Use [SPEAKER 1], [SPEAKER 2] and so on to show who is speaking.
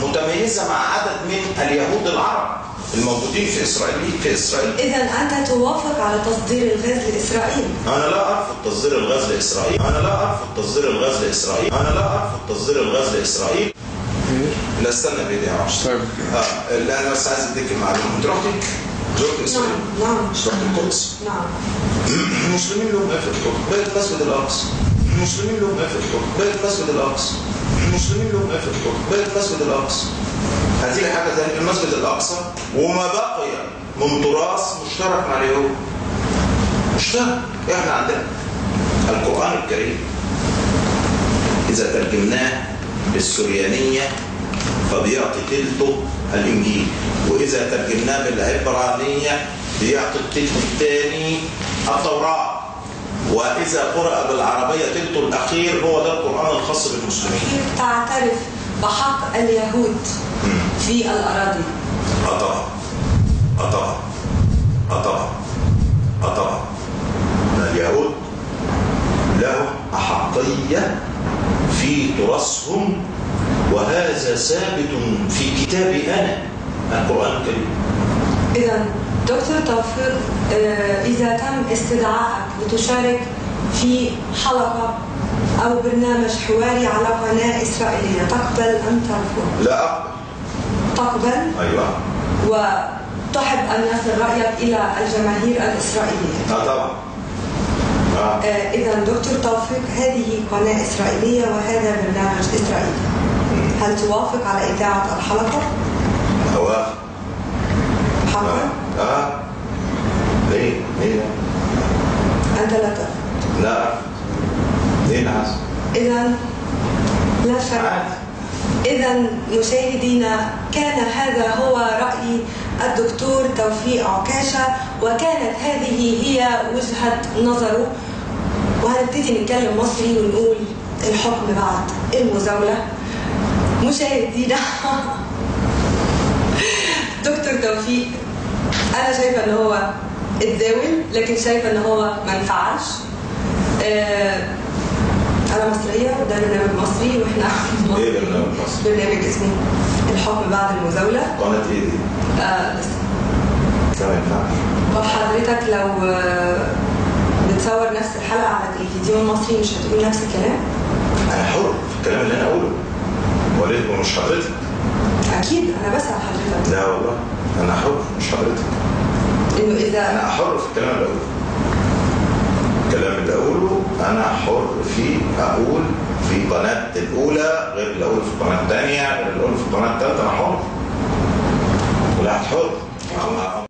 [SPEAKER 1] متميزة مع عدد من اليهود العرب الموجودين في إسرائيل.
[SPEAKER 2] إذا أنت توافق على تصدير الغاز لإسرائيل؟
[SPEAKER 1] أنا لا أرفض تصدير الغاز لإسرائيل. أنا لا أرفض تصدير الغاز لإسرائيل. أنا لا أرفض تصدير الغاز لإسرائيل. لا استنى بإيدي يا عشر.
[SPEAKER 3] طيب.
[SPEAKER 1] لا أنا بس عايز أديك المعلومة. أنت رحتي؟ زرت إسرائيل؟
[SPEAKER 2] نعم.
[SPEAKER 1] رحت القدس؟
[SPEAKER 2] نعم.
[SPEAKER 1] المسلمين لهم إيه في القدس؟ بيت المسجد الأقصى. المسلمين لهم إيه في القدس؟ بيت المسجد الأقصى. المسلمين لهم إيه في القدس؟ بيت المسجد الأقصى. هاتي لي حاجة ثانية، المسجد الأقصى وما بقي من تراث مشترك مع اليهود. مشترك، إحنا عندنا القرآن الكريم إذا ترجمناه بالسريانية فبيعطي تلته الإنجيل، وإذا ترجمناه بالعبرانية بيعطي التلت الثاني التوراة، وإذا قرأ بالعربية تلته الأخير هو ده القرآن الخاص بالمسلمين.
[SPEAKER 2] تعترف بحق اليهود في الأراضي؟
[SPEAKER 1] طبعا. طبعا. طبعا. طبعا. اليهود لهم أحقية في تراثهم، وهذا ثابت في كتابي أنا القرآن الكريم.
[SPEAKER 2] إذا دكتور توفيق، إذا تم استدعائك لتشارك في حلقة أو برنامج حواري على قناة إسرائيلية، تقبل أم ترفض؟
[SPEAKER 1] لا أقبل.
[SPEAKER 2] تقبل؟
[SPEAKER 1] أيوة.
[SPEAKER 2] وتحب أن يصل رأيك إلى الجماهير الإسرائيلية؟
[SPEAKER 1] طبعا.
[SPEAKER 2] إذا دكتور توفيق، هذه قناة إسرائيلية وهذا برنامج إسرائيلي، هل توافق على إذاعة الحلقة؟
[SPEAKER 1] أوافق.
[SPEAKER 2] حقا؟
[SPEAKER 1] ليه؟ ليه؟
[SPEAKER 2] أنت لا ترفض؟
[SPEAKER 1] لا أرفض. ليه العزم؟
[SPEAKER 2] إذا لا شك. إذا مشاهدينا، كان هذا هو رأي الدكتور توفيق عكاشة، وكانت هذه هي وجهة نظره. وهنبتدي نتكلم مصري ونقول الحكم بعد المزاولة. مشاهدينا، دكتور توفيق أنا شايفة إن هو اتزاول، لكن شايفة إن هو ما انفعلش. أنا مصرية وده برنامج مصري، وإحنا
[SPEAKER 1] إيه برنامج مصري؟
[SPEAKER 2] برنامج اسمه الحكم بعد المزاولة.
[SPEAKER 1] قناة إيه دي؟
[SPEAKER 2] لسه.
[SPEAKER 1] لا ما ينفعش.
[SPEAKER 2] طب حضرتك لو بتصور نفس الحلقة على التلفزيون المصري مش هتقول نفس الكلام؟
[SPEAKER 1] أنا حر في الكلام اللي أنا أقوله. وليه مش حضرتك؟
[SPEAKER 2] أكيد أنا بسأل حضرتك.
[SPEAKER 1] لا والله أنا حر مش حضرتك.
[SPEAKER 2] إنه إذا
[SPEAKER 1] أنا حر في الكلام اللي أقوله. الكلام اللي أقوله أنا حر فيه، أقول في قناة الأولى غير اللي أقوله في القناة الثانية غير اللي أقوله في القناة الثالثة. أنا حر. كل واحد حر.